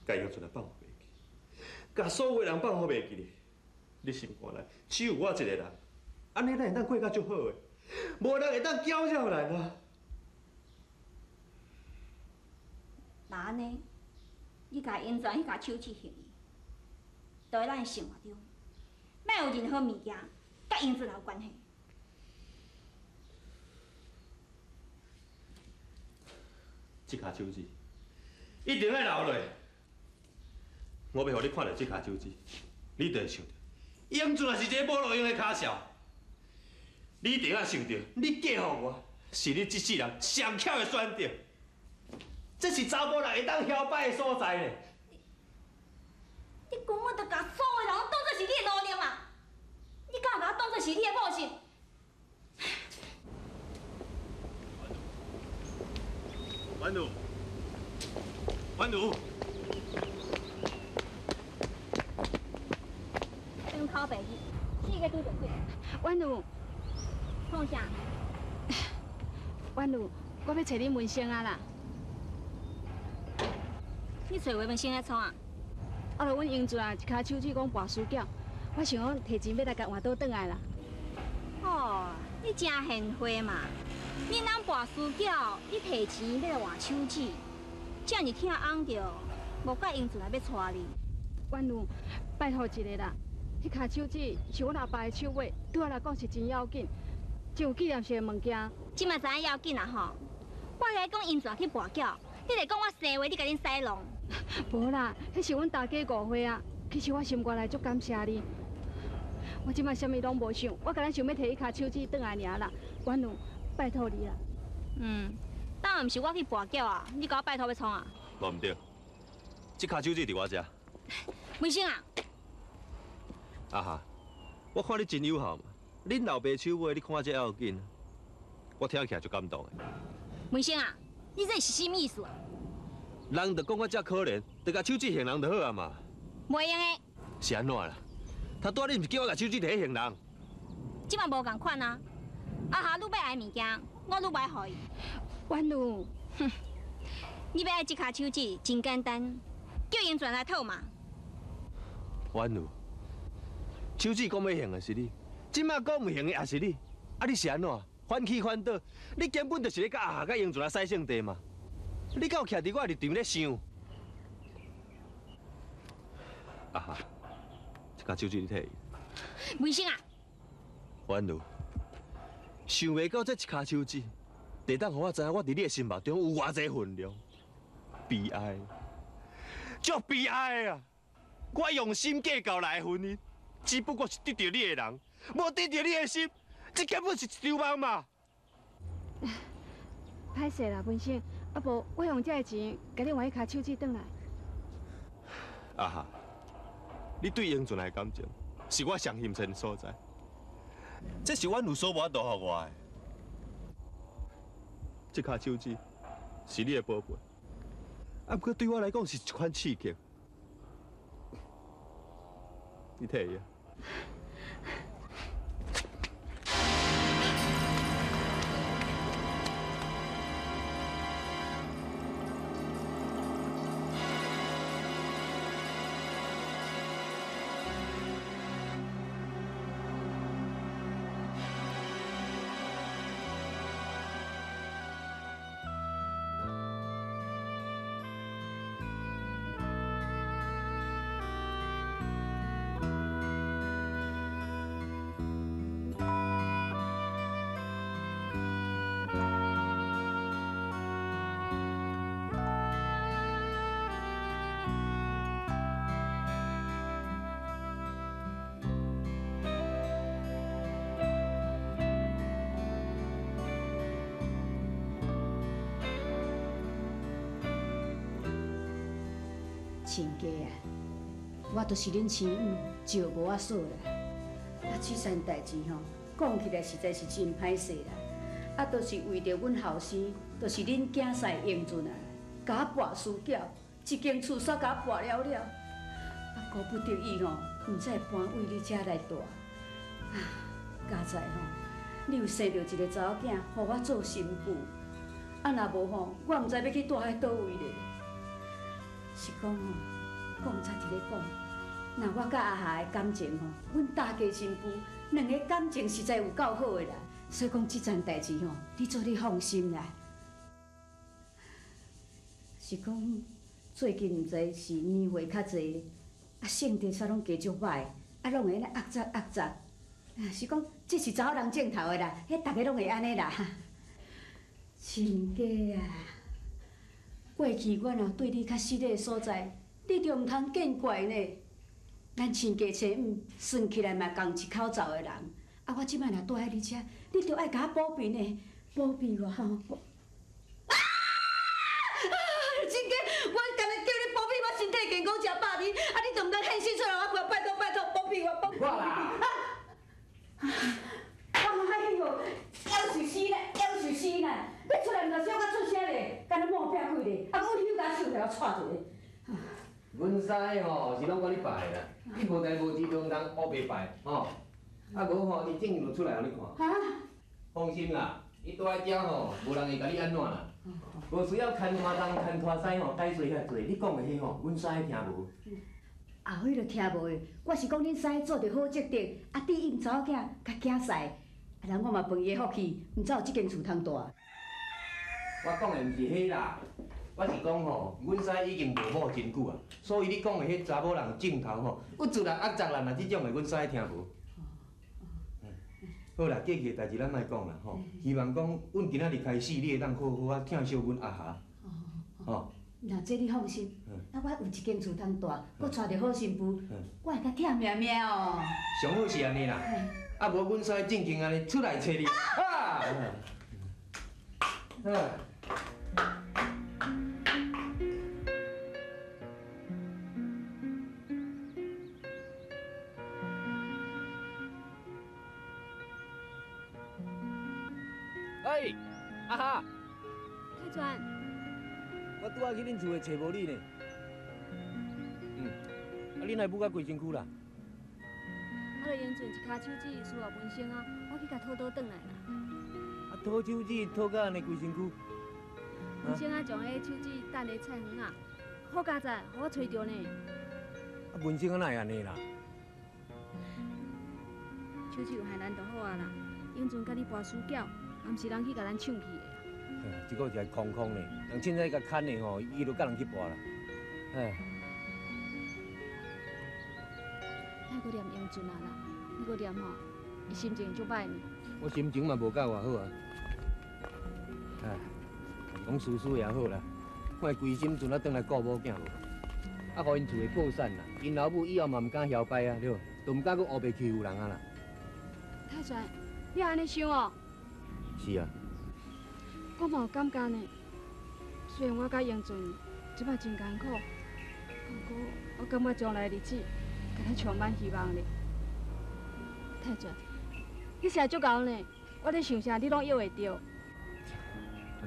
共英俊来放予袂记，共所有人放予袂记哩。你心肝内只有我一个人，按呢咱会当过甲足好的，无人会当搅扰咱啊。若按呢，你共英俊彼跤手指还伊，在咱的生活中，莫有任何物件佮英俊有关系。这跤手指一定爱留落，我欲予你看著这跤手指，你就会想著，英俊也是一个无路用的跤潲。你一定爱想著，你嫁予我，是你这世人上巧的选择。这是查埔人会当摇摆的所在呢。你根本就共所有人拢当作是你的奴隶嘛！你敢有共我当作是你的某婿？婉如，婉如，顶头白日，四个拄著鬼。婉如，创啥？婉如，我欲揣你文生啊啦。你揣文生来创啊？啊，著阮英俊啊，一跤手指讲跋输缴，我想讲提钱欲来共换倒转来啦。哦，你真贤惠嘛！恁翁跋输缴，你提钱欲来换手指，遮尔疼翁著，无怪英俊来欲娶你。婉如，拜托一下啦，彼跤手指是阮阿爸的手尾，对我来讲是真要紧，真有纪念性的物件。这嘛知影要紧啊吼！我来讲英俊去跋缴，你来讲我生话，你共恁使弄。无啦，彼是阮大家误会啊。其实我心肝内足感谢你。我这摆啥物拢无想，我干焦想欲提彼跤手指转来尔啦。婉如，拜托你啦。嗯，当然毋是我去跋缴啊，你共我拜托欲创啊？无毋对，这跤手指伫我遮。文生啊！阿哈，我看你真友好嘛，恁老爸手尾，你看这要紧，我听起来足感动的。文生啊，你这是啥物意思啊？人就讲我遮可怜，就共手指还人就好啊嘛。袂用的。是按怎啦？头拄仔你毋是叫我共手指提去还人？这嘛无仝款啊！阿霞愈欲爱的物件，我愈袂予伊。婉如，哼，你欲爱这跤手指真简单，叫英俊来讨嘛。婉如，手指讲欲还的是你，这马讲毋还的也是你，啊你是按怎？反起反倒，你根本就是咧共阿霞佮英俊来洗圣地嘛！你敢有徛伫我的立场咧想？阿霞，这跤手指你提伊。文生啊！婉如，想袂到这一跤手指，会当予我知影我伫你的心目中有偌济分量。悲哀，足悲哀啊！我用心计较来的婚姻，只不过是得著你的人，无得著你的心，这根本是一场梦嘛！歹势啦，文生，啊无我用这个钱，共你换彼跤手指转来。阿霞，你对英俊的感情，是我上心酸的所在。这是阮有所无法度予我的。这跤手指是你的宝贝，啊，毋过对我来讲是一款刺激。你提伊啊。亲家啊，我就是恁生母赵无仔嫂啦。啊，这件代志吼，讲起来实在是真歹势啦。啊，都是为著阮后生，就是恁囝婿英俊啊，共我跋输缴，一间厝煞共我跋了了。啊，顾不得已吼，毋才会搬位你遮来住。啊，佳哉吼，你有生著一个查某囝，予我做新妇。啊，若无吼，我毋知欲去住佇佗位咧。是讲吼，讲才伫咧讲，若我佮阿霞的感情吼，阮大家新妇两个感情实在有够好的啦。所以讲这层代志吼，你做你放心啦。是讲最近毋知是年岁较济，啊性地煞拢加足歹，啊拢会安尼压杂压杂。啊是讲这是查某人症头的啦，彼逐个拢会按呢啦。亲家啊，过去阮若对你较失礼的所在，你就毋通见怪呢。咱亲家妻母算起来嘛仝一口罩的人，啊我这摆若住佇你遮，你著爱共我保庇呢，保庇我吼。啊！亲家，我干焦叫你保庇我身体健康，食饱面，啊你就毋通现身出来，我看拜托拜托保庇我，保庇我。我啦。啊！哎哟，夭寿死啦，夭寿死啦！你出来毋知小可出声咧，敢若某壁开咧，啊，阮休共手来我掣一个。阮师吼是拢管你拜的啦，你无代无志就毋通乌白拜吼。啊无吼，伊正就出来予你看。哈？放心啦，伊蹛佇遮吼，无人会共你按怎啦。无需要牵拖东牵拖西吼，解说遐济。你讲的彼吼，阮师听无。啊，彼就听无的。我是讲恁师做著好积德，啊，对𪜶查某囝较囝婿，啊，人我嘛饭伊的福气，毋知有这间厝通住。我讲的毋是彼啦，我是讲吼，阮师已经无某真久啊，所以你讲的彼查某人症头吼，郁卒啦、压杂啦，若这种的，阮师听无。好啦，过去的代志咱莫讲啦吼，希望讲阮今仔日开始，你会当好好仔疼惜阮阿霞，吼。若这你放心，啊，我有一间厝通住，阁娶著好新妇，我会较疼命命哦。上好是按呢啦，啊无阮师正经按呢出来揣你。啊！哎，阿哈。泰全。我拄仔去恁厝内揣无你呢。啊，你哪会舞甲规身躯啦？啊，就英俊一跤手指需要文生啊，我去共讨倒转来啦。啊，讨手指讨甲按呢规身躯。文生啊，将彼手指掷咧菜园仔，好佳哉，予我揣著呢。啊，文生啊，哪会按呢啦？手指有害咱就好啊啦。英俊佮你跋输搅，也毋是人去共咱抢去的。这个是空空的，人凊彩共牵的吼，伊就佮人去跋啦。哎，莫阁念英俊啊啦，你阁念吼，伊心情足歹呢。我心情嘛无够偌好啊。哎，讲思思也好啦，看伊规心阵啊，转来顾某囝无，啊，予𪜶厝的破产啦，𪜶老母以后嘛毋敢嚣摆啊，对无？都毋敢阁乌白欺负人啊啦。泰全，你按呢想哦？是啊。我嘛有感觉呢，虽然我佮英俊这摆真艰苦，不过我感觉将来的日子，敢若充满希望咧。泰全，你实在足𠢕呢，我咧想啥，你拢约会著。啊，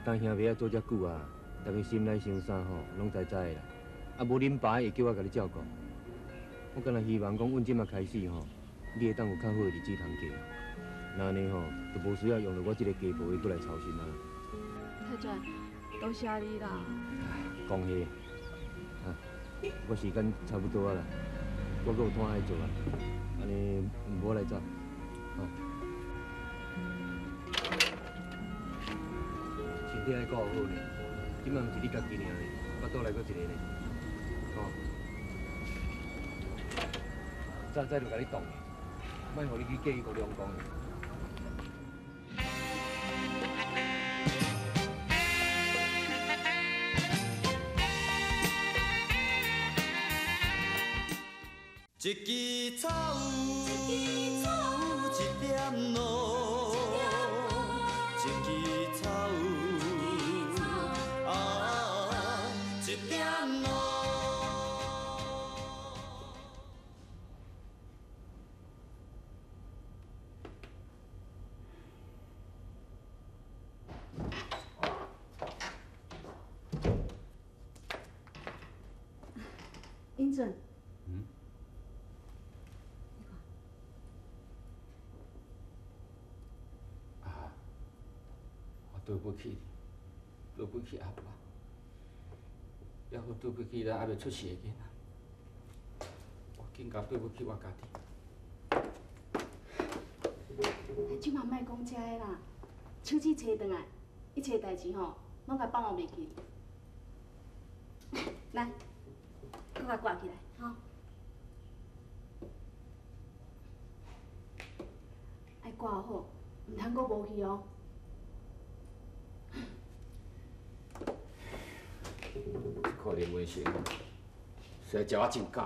当兄弟仔做遮久啊，大家心内想啥吼，拢知知的啦。啊，无恁爸会叫我共你照顾。我敢若希望讲，阮这马开始吼，你会当有较好的日子通过。那按呢吼，就无需要用著我这个家婆的阁来操心啊。泰全，多谢你啦。讲彼，啊，我时间差不多啊啦，我阁有摊爱做啊，按呢我来走，啊。身体爱顾好呢，这摆毋是你家己尔呢，腹肚内阁一个呢，吼。早知就共你挡，莫予你去嫁伊个两公的。一支草，一点露，一支草，啊，一点露。英俊。对不起，对不起阿爸，抑阁对不起咱犹未出世的囡仔。更加对不起我家己。这马莫讲这个啦，手指揣转来，一切代志吼，拢共放予袂记。来，阁共挂起来，吼。爱挂好，毋通阁无去哦。可怜文成，实在食我真够。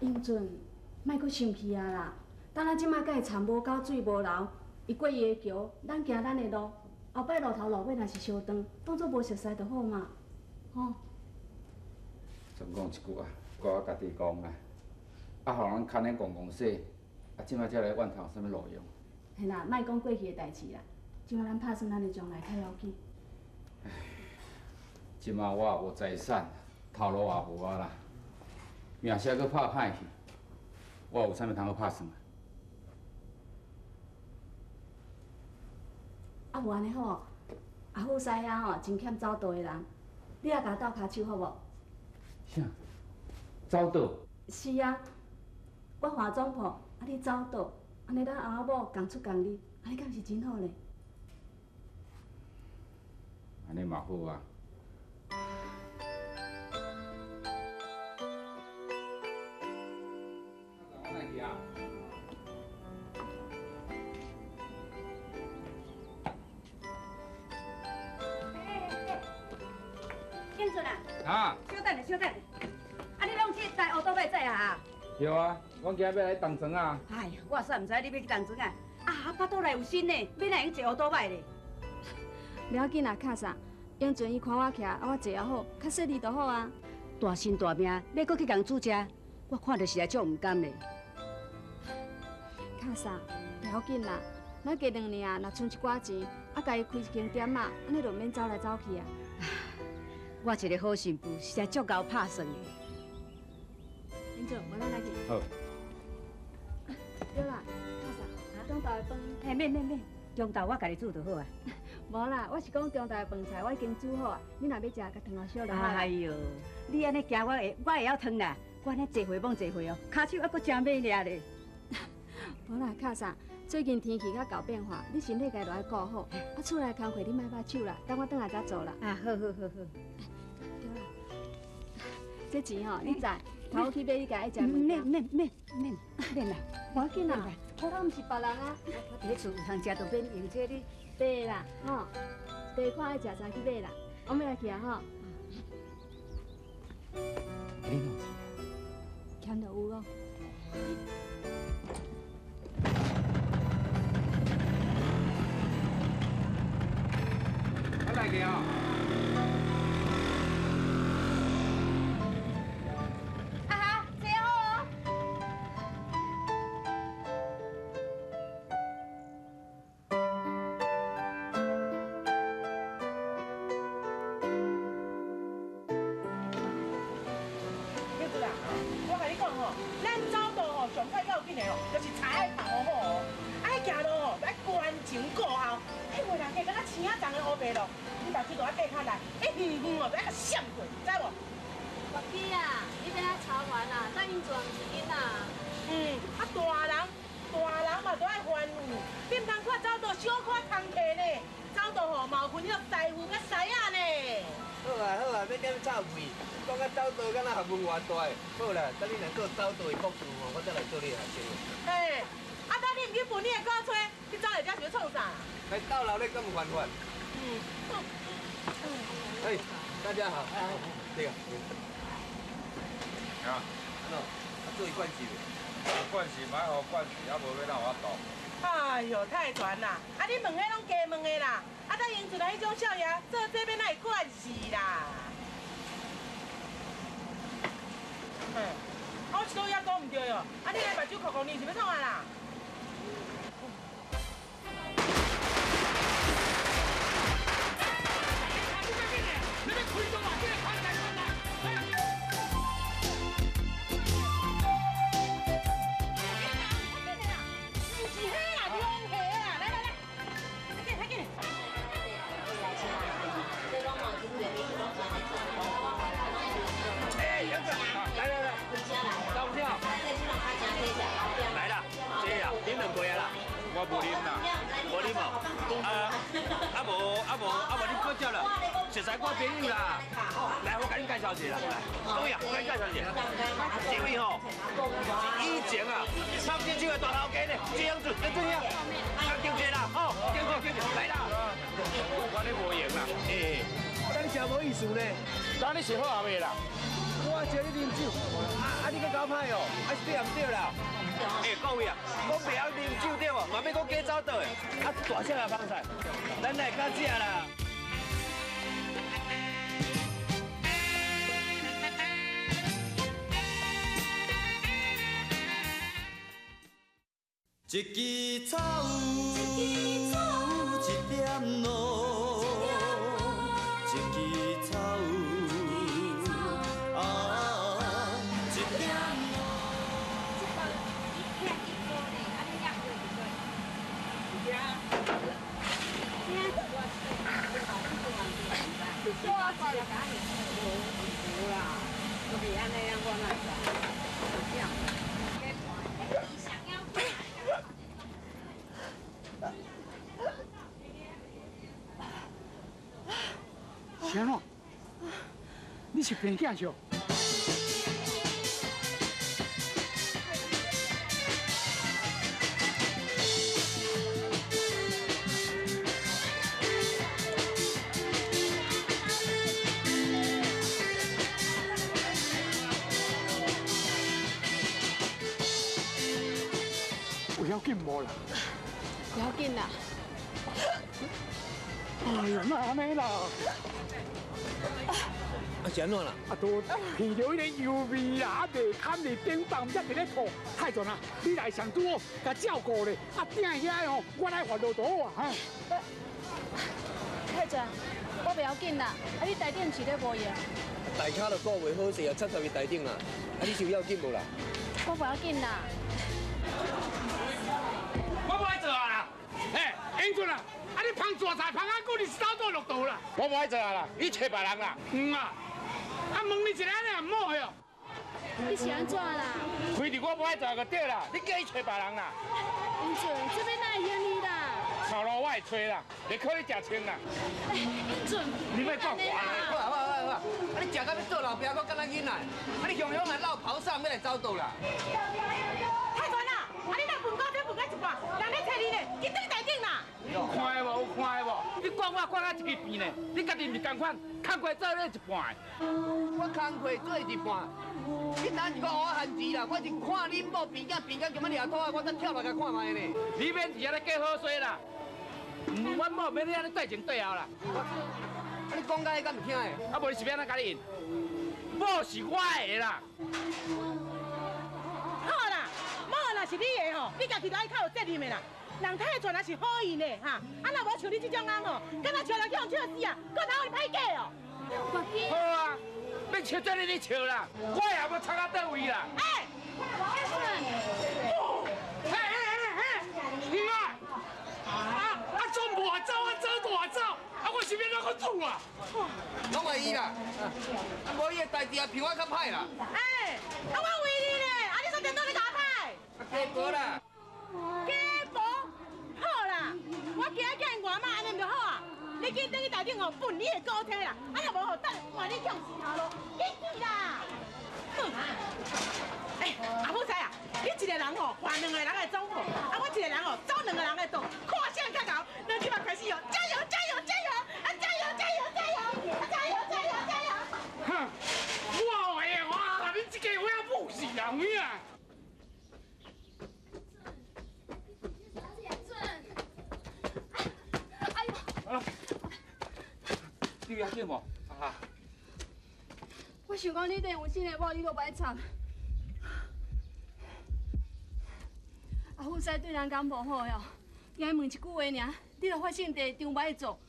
英俊，莫阁生气啊啦！等咱这马共伊掺无够水无流，伊过伊的桥，咱行咱的路。后摆路头路尾若是相撞，当作无熟似就好嘛，吼。总讲一句啊，怪我家己讲啊，啊，予人牵咧戆戆说，啊，这马才来怨叹有啥物路用？嘿啦，莫讲过去的代志啦，这马咱拍算咱的将来较要紧。这马我也无财产，头路也无啊啦，命声阁拍歹去，我有啥物通好拍算啊？啊，无按呢好，阿富师遐吼真欠走道的人，你也共斗跤手好无？啥？走道？是啊，我化妆铺，啊你走道，按呢咱翁仔某仝出仝入，按呢敢是真好咧？按呢嘛好啊。我来去啊。英俊啊！啊！小等下，小等下，啊，你拢去台乌倒摆载啊？对啊，我今日欲来东庄啊。哎呀，我煞毋知你欲去东庄啊！啊，腹肚内有新的，欲哪会用坐乌倒摆咧？袂要紧啦，卡萨，英俊伊看我徛，啊我坐也好，较细腻就好啊。大身大命，欲阁去共煮食，我看著实在足毋甘咧。卡萨，袂要紧啦，咱加两年啊，若存一寡钱，啊，家己开一间店仔，按呢就毋免走来走去啊。我一个好媳妇，实在足𠢕拍算的。英俊，无咱来去。好。对啦，卡萨，中昼的饭。嘿，免免免，中昼我家己煮就好啊。无啦，我是讲中昼的饭菜我已经煮好啊，你若欲食，共汤头烧就好。哎哟，你按呢惊我会，我会晓烫啦。我按呢坐会罔坐会哦，跤手犹阁真美丽咧。无啦，卡萨，最近天气较𠢕变化，你身体家都爱顾好。啊，厝内工课你莫罢手啦，等我转来才做啦。啊，好好好好。对啦，这钱吼，你载，头去买你家爱食的物件。免免免免免啦，无要紧啦，我拢毋是别人啊。我伫咧厝有通食，就免用这哩。对啦，吼，第看爱食啥去买啦，我欲来去啊吼。你哪有钱？欠著有哦。我来去啊！阿哈，坐好哦。英俊啊，我共你讲吼，咱走道吼上较要紧的哦，就是柴爱放好哦，爱行路吼爱观前顾后，彼个人家敢若青仔重的乌白路，你目睭都爱闭较力，彼远远哦都爱共闪过，知无？我记啊，你欲怎操烦啊？咱英俊毋是囡仔。嗯，啊大人，大人嘛都爱还有，你毋通看走道小可松懈呢，走道吼嘛有分彼个师傅佮师仔呢。好啊好啊，欲点臭屁？讲甲走道敢若学问偌大的。好啦，等你若做走道的博士吼，我才来做你的学生。嘿，啊，等你毋去分你的鼓吹，你走来遮是欲创啥？来斗闹咧，敢有犯法？嗯。哎，大家好。对啊。啊。安怎？啊，做伊关系袂？有关系，莫予关系，啊无欲哪有法度？哎哟，泰全啦！啊，你问彼拢加问的啦。啊，等英俊彼种少爷，做这欲哪会惯势啦？嘿，啊，我一倒也讲毋对哦。啊，你来目睭哭哭，你是欲创啥啦？啊无啊无你过接啦，熟似我朋友啦。来，我共恁介绍一下啦，各位啊，我共恁介绍一下，这位吼是以前啊，三星手的大头家呢，这样子，英俊兄，敬谢啦，吼，敬谢敬谢，来啦。我咧无闲啦，欸，咱真无意思呢，咱你食好啊未啦？我招你啉酒，啊你阁搞歹哦，啊是对毋对啦？欸，各位啊，讲袂晓啉酒对无？嘛欲阁加走倒的，啊大声也芳菜，咱来到这啦。一支草，一点露，一支草，啊，一点露。无啦，都是按呢样，我哪知？是按怎？你是病囝笑？有要紧无啦？不要紧啦。哎呦，哪按呢啦？啊是按怎啦？啊，都闻著彼个油味啦，啊袂堪伫顶放，才伫咧吐。太全啊，你来上拄好，共照顾咧。啊，鼎遐吼，我来烦恼就好啊。太全，我袂要紧啦。啊，你台顶是咧无闲？大跤就顾袂好势啊，插入去台顶啦。啊，你是有要紧无啦？我袂要紧啦。我无爱做啊啦！嘿，英俊啊！啊！你芳大菜芳啊久，你是走倒落道啦？我无爱做啊啦，你揣别人啦。嗯啊，啊问你一个按呢也毋好哟。你是按怎啦？开伫我无爱做就对啦，你叫伊揣别人啦。英俊，这边哪会嫌你啦？头路我会揣啦，袂靠你食穿啦。英俊，你莫讲话啦！好啊好啊好啊！啊你食到欲做老爸，阁敢若囡仔？啊你雄雄来落跑上，欲来走倒啦？太全啦！啊你若分高这分到一半，人咧揣你咧，紧转去台顶啦。有看的无？有看的无？你管我管到一支边呢？你家己毋是仝款，工课做咧一半的。我工课做一半，你等是讲我番薯啦，我是看恁某病囝病囝咁仔掠土啊，我才跳落来看觅呢。你免伫遐咧计好势啦，阮某免你按呢对前对后啦。啊，你讲甲伊敢毋听的？啊，无你是欲按怎共你应？某是我的啦。好啦，某若是你的吼，你家己就爱较有责任的啦。人太全也是好意呢，哈！啊，若无像你这种翁吼，敢若笑来去予笑死啊，阁通予你歹过哦。好啊，欲笑做你咧笑啦，我也无插到佗位啦。哎，太全，嘿嘿嘿嘿，唔啊，啊总无走啊走大走，啊我是欲怎阁煮啊？拢会伊啦，啊无伊的代志也评我较歹啦。哎，啊我为你咧，啊你煞颠倒咧共我歹。啊加薄啦。加薄，好啦，我今仔叫𪜶外妈按呢毋就好啊？你紧转去台顶吼，分你的高体啦，啊若无吼，等换你向石头路，紧去啦！哼，哎，阿母仔啊，你一个人吼，换两个人的总谱，啊我一个人吼，走两个人的道，看谁较𠢕。咱这摆开始哦，加油加油加油！啊加油加油加油！啊加油加油加油！哼，我会哇，你这个我母是人影。你要紧无？啊！我想讲你顶有新的某，你都袂插。阿富师对人敢无好哟？伊问一句话尔，你就发生地张歹做。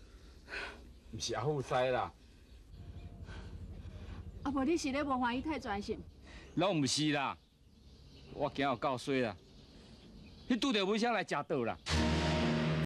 毋是阿富师啦。啊无你是咧无欢喜太全是？拢毋是啦，我惊有够衰啦，彼拄著文香来食倒啦。